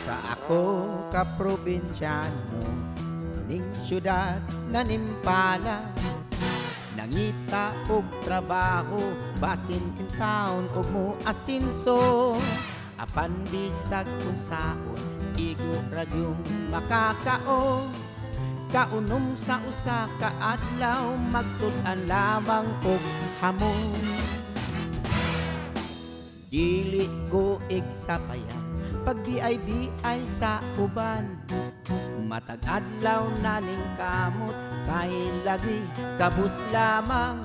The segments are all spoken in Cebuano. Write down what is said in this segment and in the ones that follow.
Sa ako ka probinsyano ning syudad na nimpala, nangita og trabaho basin in town og mo asinso, apan bisag unsaon igo ra gyung makakaon. Kaunom sa usa ka adlaw, magsud-an lamang og hamon. Dili ko igsapayan pag di ay sa uban. Matag adlaw na ning kamot kay lagi kabus lamang.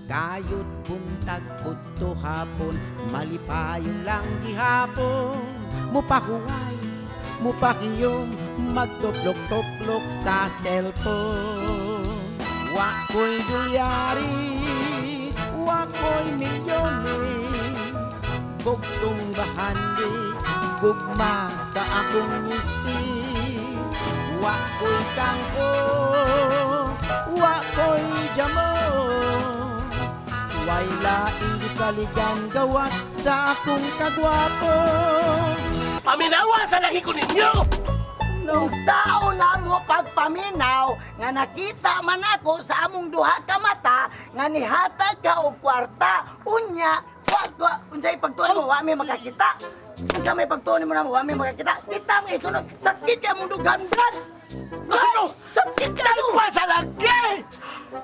Kayod buntag udto hapon, malipayon lang gihapon. Mupahuway, mupakiyom, magtuplok-tuplok sa cellphone. Wa ko'y dolyaris, wa ko'y milyones, bugtong bahandi, gugma sa akong misis. Wa ko'y kangko, wa ko'y jamo, way laing gisaligan gawas sa akong kagwapo. Paminawa sa lagi ko ninyo! Nung saon na mo pagpaminaw nga nakita man ako sa among duha ka mata nga nihatag ka og kwarta, unya wa ko unsay pagtuon mo, wa mi makakita. Unsa may pagtuon mo na wa mi makakita? Kita mo isunod, sakit kay among dughan, brad. Ano? Sakit kayo. Pa sa lagi!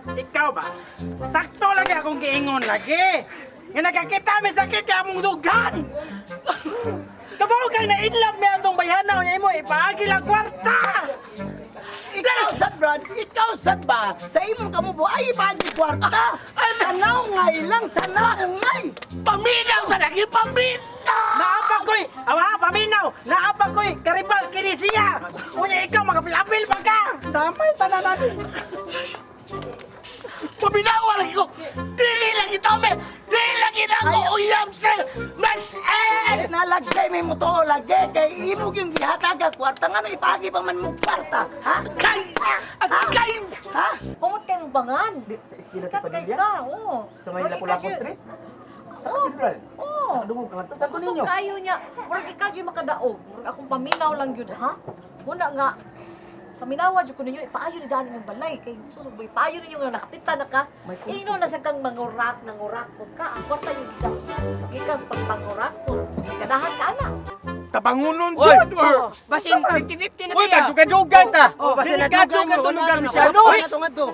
Ikaw ba? Sakto lagi akong giingon lagi. Nga nakakita mi sakit kay among dughan. Kabaw kay na in love mi atong bayhana unya imo ipaagi lang kwarta. Ikaw sad, brad, ikaw sad ba sa imong kamubo ay ipagi kwarta? Sanaw ngay lang, sanaw ngay. Paminaw sa lagi! Paminaw! Naapag ko'y, awa paminaw, naapag ko'y karibal kini siya. Unya ikaw makapil-apil pa ka. Damay tanan natin. Paminawa lagi ko! Dili lagi tome! Dili lagi na ako uyab sa Mas Ay, eh! nalagay may moto lagi kay imo yung gihatag ka kwarta, ngano ipagi pa man mo kwarta, ha? Kay! Kay! Ha? Humot kayo mong bangan. Sa iskina Sikat ti kay Padilla? ka, oo. Sa may Murag Lapu-Lapu ikaw Street? Sa Oo. Cathedral? Oo. Nakadungog ka nga to. Saan ko Kusog ninyo? kayo niya. Murag ikaw yung makadaog. Murag akong paminaw lang yun, ha? Muna nga, paminawa jud ko ninyo, ipaayo ni daan yung balay. Kay susog ba, ipaayo ninyo nga nakapita na ka. Ino na sa kang mangurak, nangurakot ka. Ang kwarta yung gikas niya. Gikas pag pangurakot. Ganahan ka na. Tabangunon dyan! Basin 50-50 na Uy, tiya. magdugay-dugay ta. Oh, basin Delikado nadugan nga mo, to lugar wala ni na, Siano. wala na to, nga to.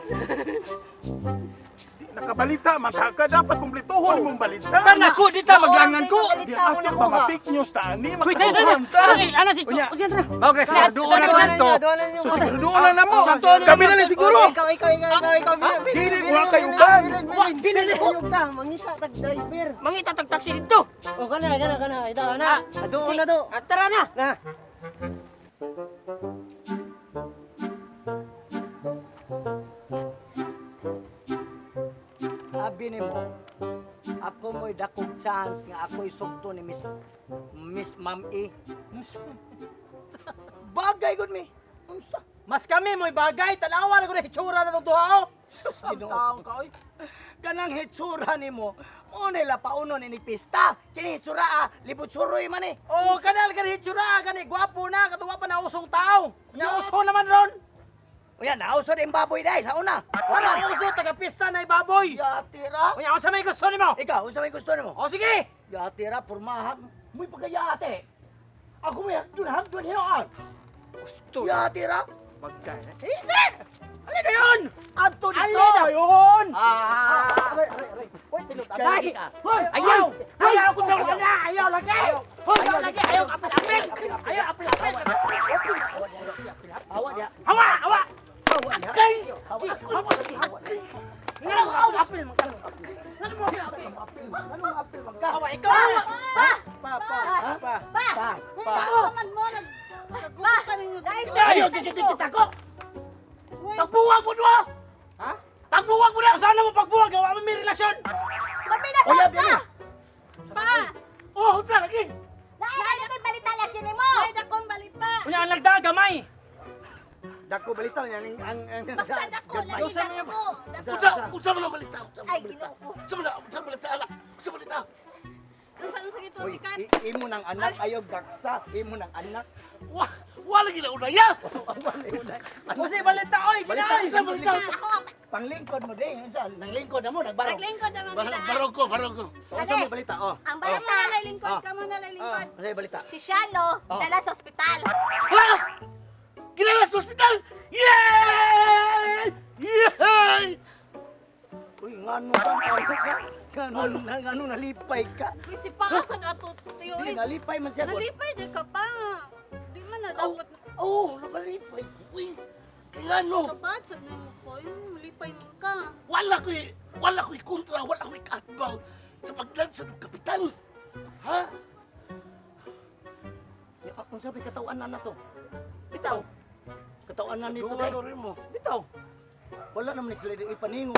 Nakabalita, mata ka, dapat kumplituhon imong balita. Tanak ko dita maglangan ko. Di ato ba ma-fake news ta ani makasuhan ta. Ana si Unya, Okay, siguraduon na to. so siguraduon na namo. Kami na lang siguro. Ikaw, ikaw, ikaw, ikaw, ikaw. Dili wa kay uban. Bilin, bilin. Ta, mangita tag driver. Mangita tag taxi dito. O kana, kana, kana. Ito, na. Aduon na to. Ah, tara na. Na. Abi nimo, ako mo'y dakong chance nga ako'y sugto ni Miss Ma'am E. Bagay gud mi. Unsa? Mas kami mo'y bagay, tanawa na ko na hitsura na itong duha, oh. Ginoo. Taong ka, oy. Kanang hitsura nimo, mo nila pauno ni pista. Kini hitsura ah, libot suroy man eh. Oh, kanal kani hitsura, kani gwapo na, katuwa pa nausong tao. Nauso naman ron. Uya, nauso din baboy dai sa una. Wala Wala. uso, taga-pista na ibaboy. Yatira. Unya, unsa may gusto nimo? Ikaw, unsa may gusto nimo? O sige. Yatira, pormahan. Muy pagkayate. Ako may hagdun, hagdun hinuan. Gusto. Yatira. Bagay. Hindi! Alin na yun? Adto dito. Alin na yun? Ah, Aray, aray, aray. Uy, tinod. Kay Agay! ka. Hoy, Ayaw! Ayaw ko sa wala! Ayaw lagi! Ayaw lagi! Ayaw apil-apil! Ayaw apil-apil! Awa dia. Hawa! Hawa! Awa dia. Kay! Awa. Hawa! Nga mo apil-apil! Nga mo apil-apil! Anong apil man ka? Hawa, ikaw! Pa! Pa, pa, pa. Pa! Pa, pa. Pa! mo, nag... Pa! Dahil Ayaw, gigigit ako! Pagbuwag mo doa! Ha? Pagbuwag mo na! Saan mo pagbuwag? Gawa mo may relasyon! Kami na Oya, pa! biya. Pa! Oh, unsa lagi? Naay na ko'y balita lagi nimo! Naay na kong balita! Unya, ang lagda, gamay! Dako balita niya ang ang ang Basta dako lagi Unsa man yung- dako. Dako. Unsa unsa man ang balita? Unsa man Ay, ang balita? Ginoo ko. Unsa man unsa man balita anak? Unsa balita? Unsa unsa gito Uy, tikat? imo nang anak ayaw gaksa, imo nang anak. Wa wala gina unaya. Unsa balita oy? Balita, Ginay. Unsa balita? Ako ang Panglingkod mo din, unsa nang lingkod na mo nagbarong. naglingkod naman nila. Barog ko, barog ko. Unsa mo balita? Oh. Ang balita na lingkod, Ah. kamo na lingkod. Unsa yung balita? Si Shano, dala sa ospital. Ha? Ginala sa ospital! Yay! Yay! Uy, ngano ka? Ngano ka? Ngano na ngano nalipay ka? Uy, si pa sa ato tiyo. Di nalipay man siya. God. Nalipay di ka pa. Di man na Oh, dapat oh, nakalipay. Uy, kaya no, kabad sa nimo ko. Malipay man ka. wala ko'y kontra, wala ko'y kaatbang sa paglan sa kapitan. Ha? Unsa may katawan na to? Bitaw. Katawan na nito Dungan dai. rin mo. Bitaw. Wala naman ni sila ipaningo.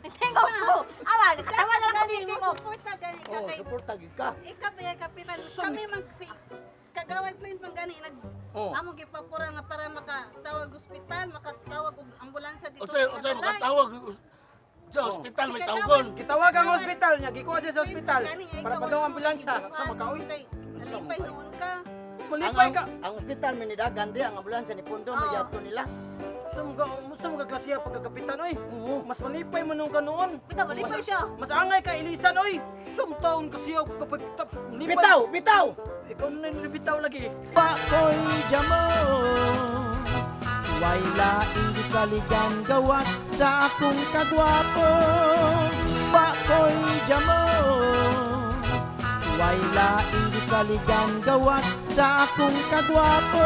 Tingog ko. Awa, nakatawa na lang kasi yung tingog. Support na gani ka Oh, kay suporta gyud ka. Ikaw ba yung kapitan? Kami man si kagawad plane pang gani nag Oh. among gipapura nga para makatawag ospital, makatawag og ambulansya dito. Unsay, unsay makatawag sa ospital may tawgon. Gitawag ang ospital niya, gikuha siya sa ospital para padung ambulansya sa makaoy. Nalipay noon ka. Malipay ka. Ang ospital may nidagan di ang ambulansya ni Pondo may Oh. yato nila. Sa mga klasiya pagkakapitan oy. Mas malipay mo nung kanoon. Bitaw, malipay siya. Mas angay ka ilisan oy. Sumtaon ka siya kapag tap, lipay. Bitaw, bitaw. Ikaw na yung bitaw lagi. Pakoy jamo. Way laing gisaligan gawas sa akong kagwapo. Pakoy jamo. Way laing gisaligan gawas sa akong kagwapo.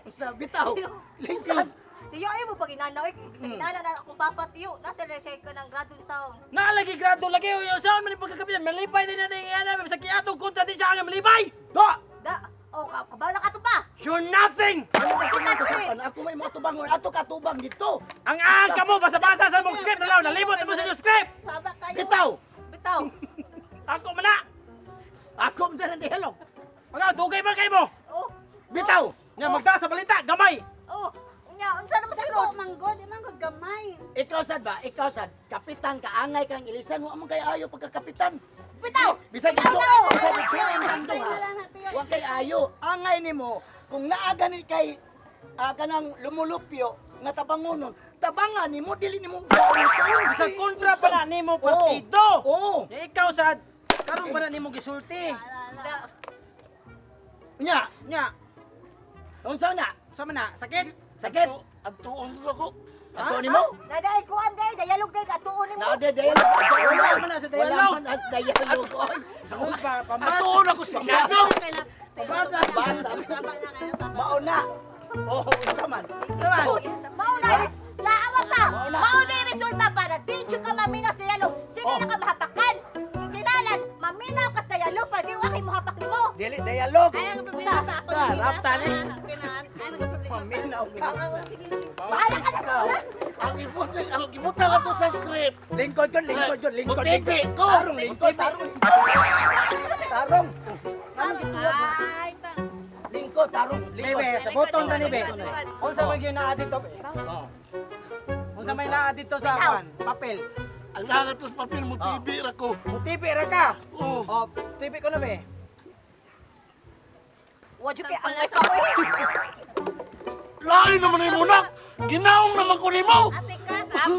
Sa bitaw. Lisan. Tiyo, ayaw mo pag inana, oy. Bisag inana na akong papa, tiyo. Nasa na siya ka ng gradong taon. Naalagi grado lagi oy. Saan man yung pagkakapitan? Malipay din na yung ana. Sa kiatong kontra din siya ang malipay. Do. Da, oh, kabala ka to pa. You're nothing. Kasapan ako may mga tubangon ato katubang dito. Ang ang ka mo basa-basa sa mong script na nalimot mo sa inyong script. Saba kayo. Bitaw. Bitaw. Ako man na. Ako man sa dialog. Mga dugay man kayo mo. Oh, Bitaw. Nya magda sa balita gamay. oh. Unya, unsa naman sa Dako manggod, di manggod gamay. Ikaw sad ba? Ikaw sad. Kapitan ka angay kang ilisan wa man kay ayo pagkakapitan. Bitaw. Bisag Bitaw iso, na, oh. bisag iso ang Antay ha. na lang na, tiyo. Wa kay ayo. Angay nimo kung naa gani kay kanang lumulupyo nga tabangonon, tabangan nimo dili nimo. Bisag kontra pa na nimo partido. Oo. Nya ikaw sad karon pa na nimo gisulti. Da, Nya, Nya, unsa na? sa man na sakit. Sakit. Atuon ako. Ato nimo? Nadaay kuan day, dialog day atuon nimo. Naa de dialog. Wala man na sa Wala dialog. man as dialog. Oy. Pa, pamasa. Atuon ako sa Shano. Basa. Basa. Saba na kayo, saba. Mauna. Oo, unsa man. Tama. Mao na, naawa pa. Mao na. Mao na yung resulta para di jud ka maminaw sa dialog. Sige Oh. na ka mahapakan. Kinalan, maminaw ka sa dialog para di wa kay mohapak nimo. Dili dialog. Ay, ang problema pa ako. Sa, nagibasa, rapta ni. Ay, nagka-problema pa. Maminaw ka. Oo, sige, sige. Bahala ka na. Ang ibutang ato sa script. Lingkod ko, lingkod ko, lingkod. Mutibi ko. Tarong, lingkod, tarong, lingkod. Tarong. Ay, ta. Lingkod, tarong, lingkod. Bebe, sa button tani be. Unsa may gyud naa dito? be? Oh. Unsa may naa dito sa kan? Papel. Ang nangatos papel mo tibi ra ko. Mutipi ra ka. Oo. Oh, tipi ko na be. Wa jud kay angay pa oy. Lain naman ni mo nak. Ginaong naman ko nimo. Ate Kat,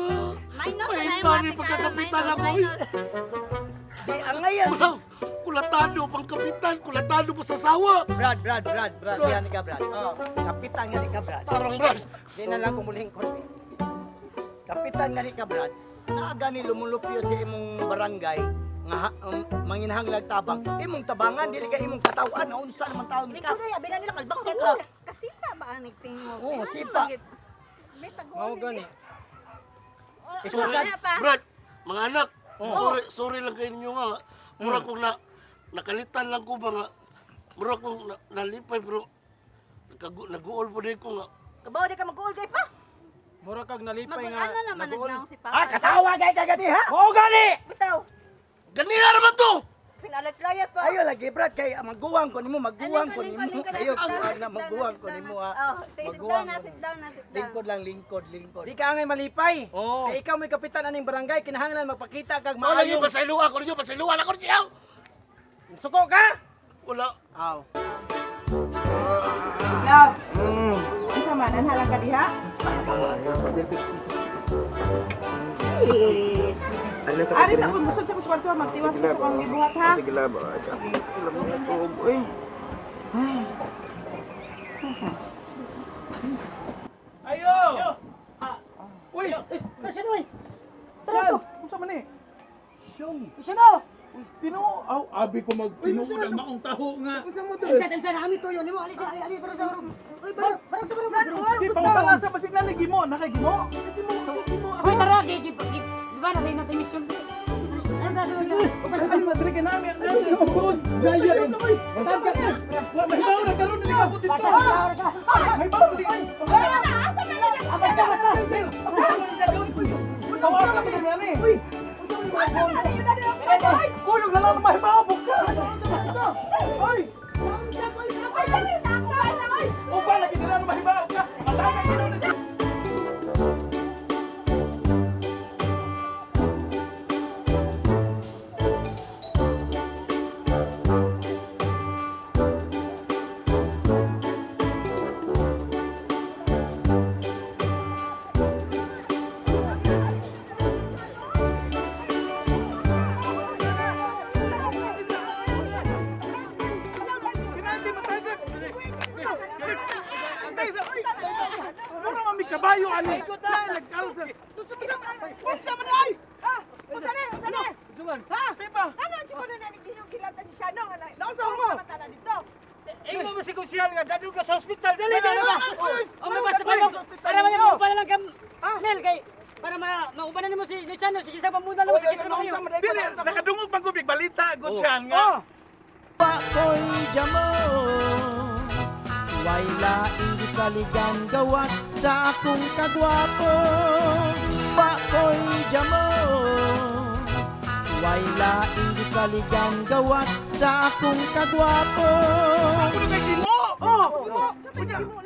minus na May yung tani ate Kat, pagkakapitan minus, ako. eh. minus. Di angayan. Ma'am, kulatado pang kapitan, kulatado pa sa sawa. Brad, Brad, Brad, Brad. Yan ka, Brad. Oh, Kapitan nga ni ka, Brad. Tarong Brad. di na lang kumulingkod. be. Kapitan nga ni ka, Brad. Naa gani lumulupyo sa imong barangay nga manginahanglag tabang. Imong tabangan dili ka imong katawan. Unsa naman taon ka? Lingkod ay abi na nila kalbang ka. Kasipa ba ang nagtingog? Oo, Ano sipa. man gid? May taguan Mao ni gani. Sorry, Wala pa. Brad, mga anak, Oh. sorry, sorry lang kayo ninyo nga. Mura kong na, nakalitan lang ko ba nga. Mura kong na, nalipay pero naguol po din ko nga. Kabaw di ka mag-uol kay pa. Mura kag nalipay Magul nga. ano naman naguol. nagnaong si Papa. Ah, katawa kay ka gani ha? Mao gani. Bitaw. Ganiha naman to! Pinalat-layat pa. Ayo lagi brad kay maguwang ko nimo, maguwang ko Lingkod, nimo. lingkod, Ayo lingkod, kuan na lingkod, maguwang ko lingkod nimo na. ha. Oh, sige, sit down Maguwang na, ko sit nimo. down na, sit down. Lingkod lang, lingkod, lingkod. Di ka angay malipay. Oo. Kay ikaw may kapitan aning barangay, kinahanglan magpakita kag Wala lagi maayong. pasayloa ko ninyo, pasayloa na ko ninyo. Suko ka? Wala. Aw. Love. Unsa man anhalang ka diha? Yes. Ari sa akong busod sa akong kwarto, magtiwas ko sa akong gibuhat ha. Sige lab. Uy. Ayo! Uy! Sino oy? Tara to. Unsa man ni? Siyong. Sino? Tinuo, aw, abi ko mag tinuod ang maong taho nga. Unsa mo to? Unsa na kami tuyo nimo alis ali ali pero sa barong. Uy barong barong sa barong. Di pangutana sa basig na gimo, nakagimo. Hoy, tara, kay di ba na kayo natin mission? Ay, madre ka namin. Gaya. Wa may bawo na karon ni abot dito. May bawo di. Asa na? Asa na lang? Basta basta. Tawasan mo na ni. Uy. Asa na lang yun na lang? Kuyog na lang may bawo ka. Ay. Ay, dali na ako ba na oy? Upa lagi nila na mahibaw ka. Atakan gino ni. Kinandi matagak. Mura mami kabayo ani. Nagkalsa. Unsa man ay? Ha? Unsa ni? Unsa ni? Ha? Di ba? Ano ang chiko na ni Ginong kilata si Shano nga na? Naunsa mo? Mata na dito. Ingo mo si Kusyal nga dadul ka sa ospital. Dali dali ba? Oh, may basta pa Para may mauban na lang kam. Mel kay para ma mauban na nimo si Luciano, sige sa pamuna lang sige trabaho niyo. Dili, nakadungog pang gubig balita, good siyan nga. Pakoy jamo Way laing gisaligan gawas sa akong kagwapo. Pakoy jamo Way laing gisaligan gawas sa akong kagwapo. Ako na kay Gimo. Oh,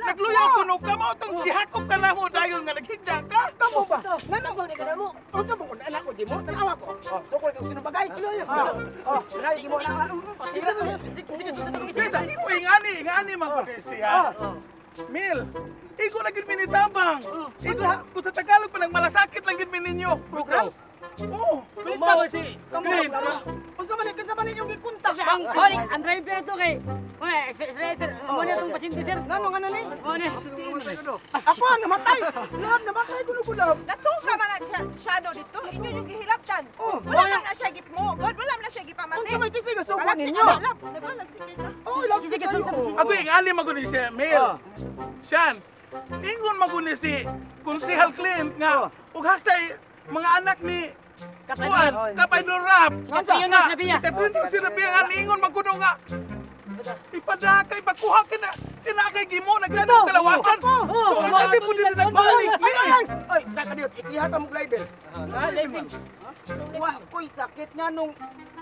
Nagluya ko no kamo tong gihakop ka na mo dayon nga naghigda ka. Kamo ba? Nanong ni kada mo. Unsa mo anak ko di mo tanawa ko. Oh, sukol kag sino bagay. Oh, oh, nay di mo na. Sige, sunod ako. Bisa ko ingani, ingani man ko siya. Mil, igo na gid minitabang. Igo kung sa Tagalog pa nagmalasakit lang gid mi ninyo. Program? Oo. Balita ba si Clint? Unsa man kinsa man inyong gikontak? Ang balik ang driver to kay. Oy, sir, sir, sir, mo na tong pasyente sir. Ngano ngano ni? Mo na. Ako namatay. Lab namatay kuno ko lab. Natuka man na siya si Shano dito. Inyo yung gihilabtan. Oh. Wala man na siya gipmo. God, wala man na siya gipamati. Unsa may tisig sugo Wala siya ninyo? lab. Diba nagsikit ka? Oh, lab Sige, sunod. Ako ingani man ko ni siya, Mil. Siyan, ingon man ko ni si Konsehal Clint nga ug hastay mga anak ni Kuan, Kapaidol Rap. Si Katrina Sinabiya. Si Katrina Sinabiya nga niingon man kuno nga. Ipadakay, pakuha ka na. Kinakay gimo, naglanong kalawasan. So, ang kami po din nagbalik ni. Ay, kakadiot, ikihata mo libel. Wa koy sakit nga nung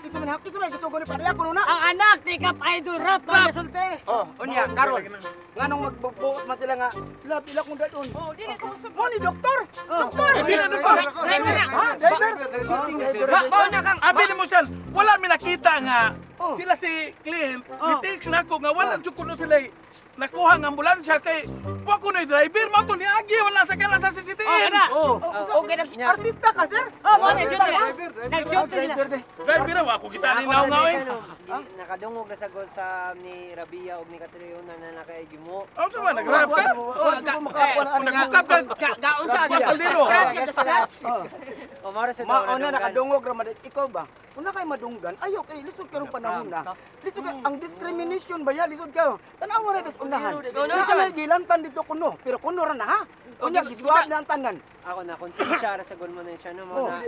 kisa man kisa man gusto ko ni pareha kuno na. Ang anak ni Kap Idol Rap ang nasulti. Oh, unya karon. Nganong magbubuot man sila nga lab ila kong dadon. Oh, dili ko musog. Mo ni doktor. Doktor. Hindi na doktor. Driver na. Ha, driver. Ba na kang Abi ni mo siya, wala mi nakita nga sila si Clint, ni text na ako nga wala jud kuno sila nakuha ng ambulansya kay wa ko na driver mo to niagi wala sa kala sa CCTV. Oh, kana. Oh. Okay nag Artista ka, sir? Oh, mo na shoot. Nag-shoot sila. Driver wa ko kita ni naw eh. Nakadungog na sagol sa ni Rabia og ni Catriona na nakaigimo. Oh, sama nag-rap ka. Wa ko makakuha na ani. Nagmukap ka. Gaon sa Nagbukas kaldero. Scratch ka scratch. O mara sa Mauna nakadungog ra man ikaw ba? Una kay madunggan, ayo kay lisod karong panahon na. Lisod kay ang discrimination ba ya lisod kayo. Tan-awa ra des unahan. No, Na gilantan dito kuno, pero kuno ra na ha. Unya gisuwab na ang tanan. Ako na konsensya ra sagol mo na siya no mo Oh. na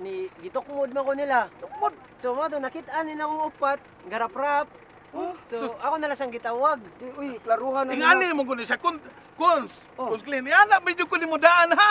ni gitukmod man ko nila. Tukmod. So mo to nakit-an ni akong upat, garap-rap. So ako na lang sang gitawag. Di, uy, klaruhan na Ingani mo kuno siya kun Cons, Cons Clint, yan na medyo ko limudaan ha.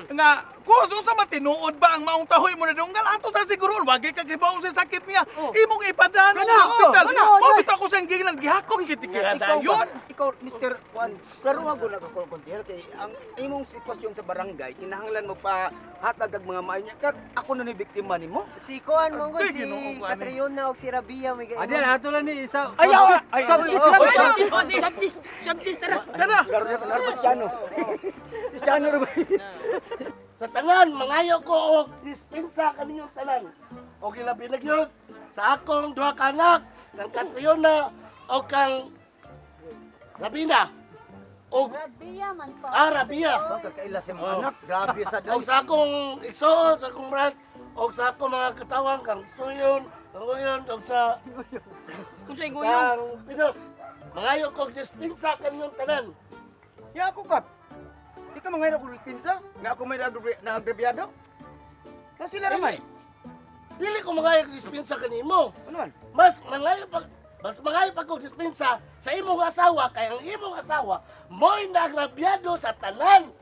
Nga, Cons, unsa man tinuod ba ang maong tahoy mo na dunggan? Ato sa siguro, wagi ka kibaw sa sakit niya. Imong ipadaan sa ospital. Mao bitaw ko sa gigilan, gihakot kiti kaya Ikaw ba? dayon. Ikaw, Mr. Juan, klaro nga na ko konsehal kay ang imong sitwasyon sa barangay, kinahanglan mo pa hatag ag mga maayo niya. Kat ako na ni biktima nimo. Si Kuan mo Ay, si Ginoo ko, ani. Catriona og si Rabia may Adi ato lang ni isa. Ay, ay, ay, Sabtis, sabtis, sabtis, tara. Tara. Klaro na, klaro si Chano. Si Chano ra ba? Sa tanan, mangayo ko og dispensa kaninyong tanan. Og ilabi na gyud sa akong duha ka anak, kang Catriona o kang Rabina. Og Rabia man po. ah, Rabia. Baka kaila sa mga anak, grabe sa Og sa akong igsoon, sa akong brad, og sa akong mga katawang kang Suyon, kang Uyon, og sa Kung sa ingoyong. kang Pinot. Mangayo ko og dispensa kaninyong tanan. Ya ako kap. Di ka mangayo og dispensa, nga ako may naagrabyado. Kan sila ramay. Dili ko mangayo og dispensa kanimo. Ano man? Mas mangayo pa kog dispensa sa imong asawa kay ang imong asawa mo'y nagrabyado sa tanan.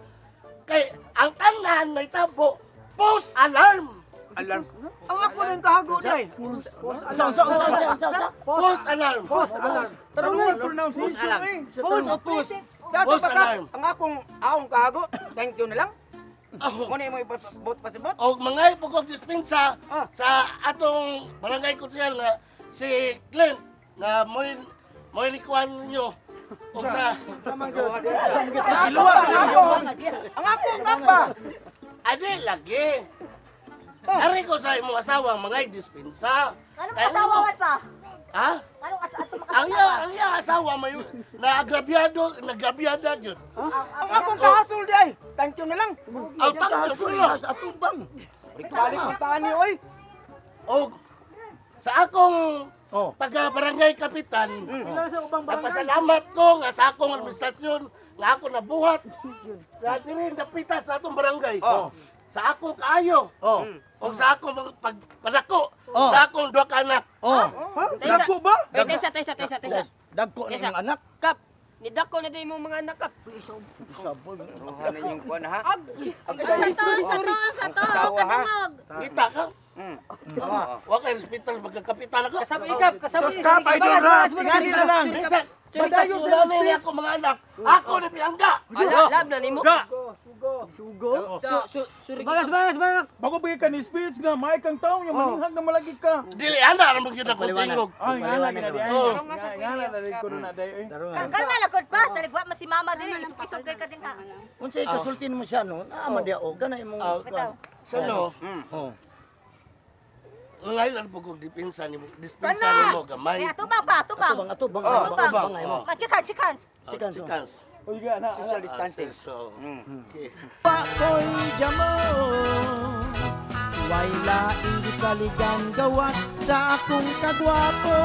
Kay ang tanan may tabo post alarm. Alarm. Ang ako lang kahago day. Unsa unsa unsa unsa unsa? Post alarm. Post alarm. Tarong sa pronunciation eh. Post o post. Sa ato Post pa kap, alarm. ang akong aong kahago, thank you na lang. Oh, Mo na imo ipabot pasibot. og mangayo pa kog dispensa Ah. sa atong barangay konsehal nga si Clint na mo'y nikuan ninyo og sa Ang ako, ang ako ang kapa. adi lagi. Ari ko sa imong asawa mangay dispensa. Anong Kay ang asawa imong- man pa? Ha? Anong asa ato Ang iya, ang iya asawa may naagrabyado, nagrabyada gyud. Ang akong kahasol di ay. Thank you na lang. Ang tangkap ko na. Sa atubang. Balik ang taani oy. Og sa akong pagka barangay kapitan, Sila sa ubang barangay. nagpasalamat ko nga sa akong administrasyon nga ako nabuhat sa diri napita sa atong barangay. Sa akong kaayo. Og sa akong mga pagpadako, sa akong duha ka anak. Oh. Dako ba? Ay, tesa, tesa, tesa, tesa. Dagko na imong anak. Kap, nidako na din imong mga anak, kap. Ruhan na yung kuan ha. Sa to, sa to, Asawa, ha? kadungog. Kita ka? Wa kay hospital magkakapitan ako. Kasabi, kap, kasabi. Sus kap, idol rap. Ingani na lang. Bisan, padayon sa nanay ako mga anak. Ako ni Pilangga. Ala, lab na nimo. Ga. Sugo. Sorry. Bagas, bagas, bagas. Bago ba ka ni speech nga, may kang taong nga maninghag na malagi ka. Dili ana ra man gyud ako tingog. Ay, nga na gina di ay. Oh. Nga na dali ko na day oy. Kalma lang gud pa, sa ligwa man si mama diri isog-isog kay ka din ha. Unsay kasultin mo siya no? Naa man diya og kana imong Bitaw. Sa no? Oh. Ngayon ang pagkog depensa ni dispensa nimo gamay. Ay, atubang pa, atubang. Atubang atubang Oh, atubang atubang. atubang mo. Ma, chikan, chikan. Sikan, so. Sikans. Uy ga na. Social distancing. So, okay. Pakoy jamo Way laing gisaligan gawas sa akong kagwapo.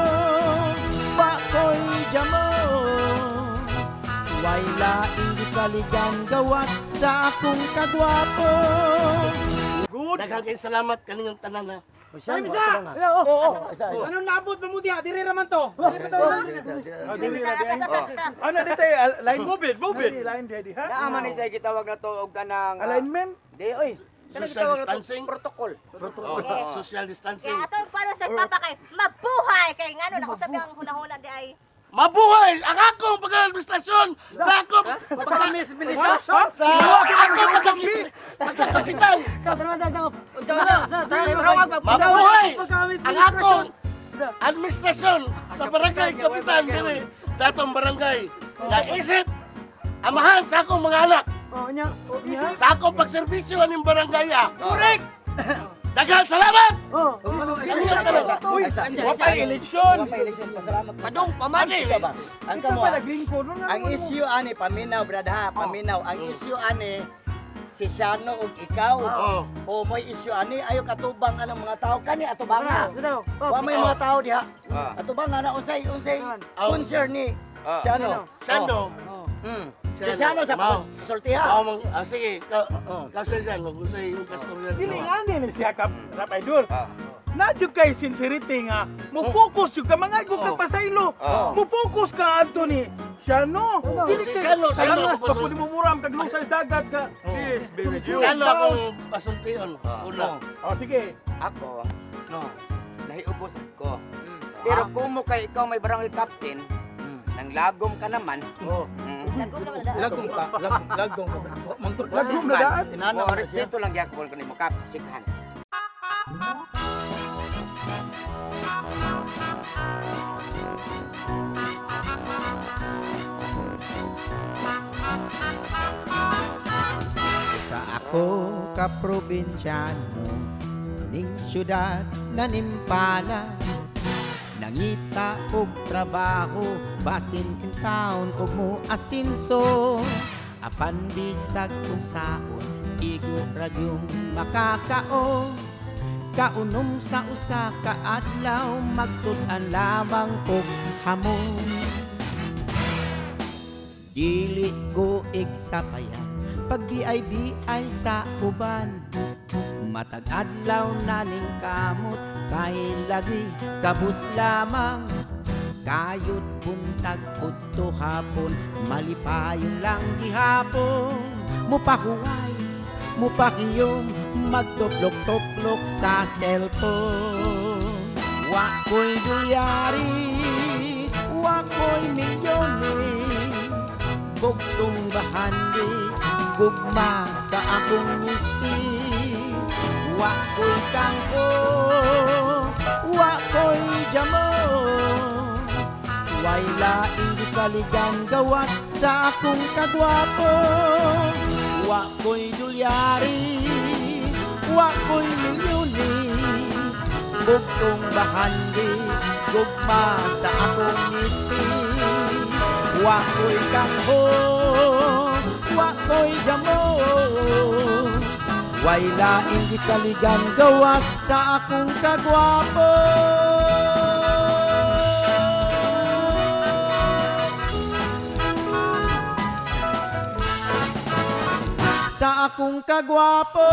Pakoy jamo Way laing gisaligan gawas sa akong kagwapo. Good. Daghang kayong salamat kaninyong tanan ha. Ay, bisa. Oo. Anong naabot pa mo diha? Diri raman to. Diri pa to. Dili na di ay. Atras, atras, atras. Ano di tayo line move it, move it. Line di ha. Naa man ni siya gitawag na to og kanang Alignment. Di oy. Kanang Social gitawag na to, distancing. Protocol. Oh, social distancing. Kaya ato ang kuano sa papa kay mabuhay kay ngano na usab ang hunahuna di ay. Mabuhay ang akong pag-administrasyon sa akong sa akong pagkakapitan. Mabuhay ang akong administrasyon sa barangay kapitan diri sa atong barangay. Nga isip amahan sa akong mga anak. Oh, nya. Nya. Sa akong pagserbisyo aning barangay. Correct. Daghang salamat! Oh. Kaninyong tanan. Uy, Isa, wa pa eleksyon. Wa pa eleksyon pasalamat. Padong, paman. Ani, Ba? Ang Ikaw kamo. pa naglingkod. Ano Ang issue ani paminaw brad ha, paminaw. Ang issue ani si Shano ug ikaw. Oo. O may issue ani ayo katubang anang mga tao kani atubanga. Ano? Wa may mga tao diha. Atubanga na unsay unsay concern ni Shano. Sando. Si Shano sa Mao. sultiha. Mao mang sige, ka ka sir Jan, kung sa imong customer. Dili nga ni siya ka rap idol. Na jud kay sincerity nga mo focus jud ka mga ka pasaylo. Mo focus ka adto ni Luciano. Dili Si kay Sano, Sano kalangas ako pa pud mo muram kag lusay dagat ka. Peace be with Si you. Sano akong pasultion. Una. Oh, sige. Ako, nahiubos ko. Pero kung mo kay ikaw may barangay captain, nang lagom ka naman. Lagom naman na. Lagom ka, lagom ka. Manggod Lagom na daan. Tinanaw oh, respeto lang gyapon ko nimo kap, sikhan. Sa ako ka probinsyano ning syudad na nimpala, nangita og trabaho basin in town og mo asinso, apan bisag unsaon igo ra gyung makakaon. Kaunom sa usa ka adlaw, magsud-an lamang og hamon. Dili ko igsapayan pag BIBI sa uban. Matag adlaw na ning kamot kay lagi kabus lamang. Kayod buntag udto hapon, malipayon lang gihapon. Mupahuway, mupakiyom, magtuplok-tuplok sa cellphone. Wa ko'y dolyaris, wa ko'y milyones, bugtong bahandi, gugma sa akong misis. Wa ko'y kangko, wa ko'y jamo, way laing gisaligan gawas sa akong kagwapo. Wa ko'y dolyaris, wa ko'y milyones, bugtong bahandi, gugma sa akong misis. Wa ko'y kangho, wa ko'y damo, way laing gisaligan gawas sa akong kagwapo. Sa akong kagwapo.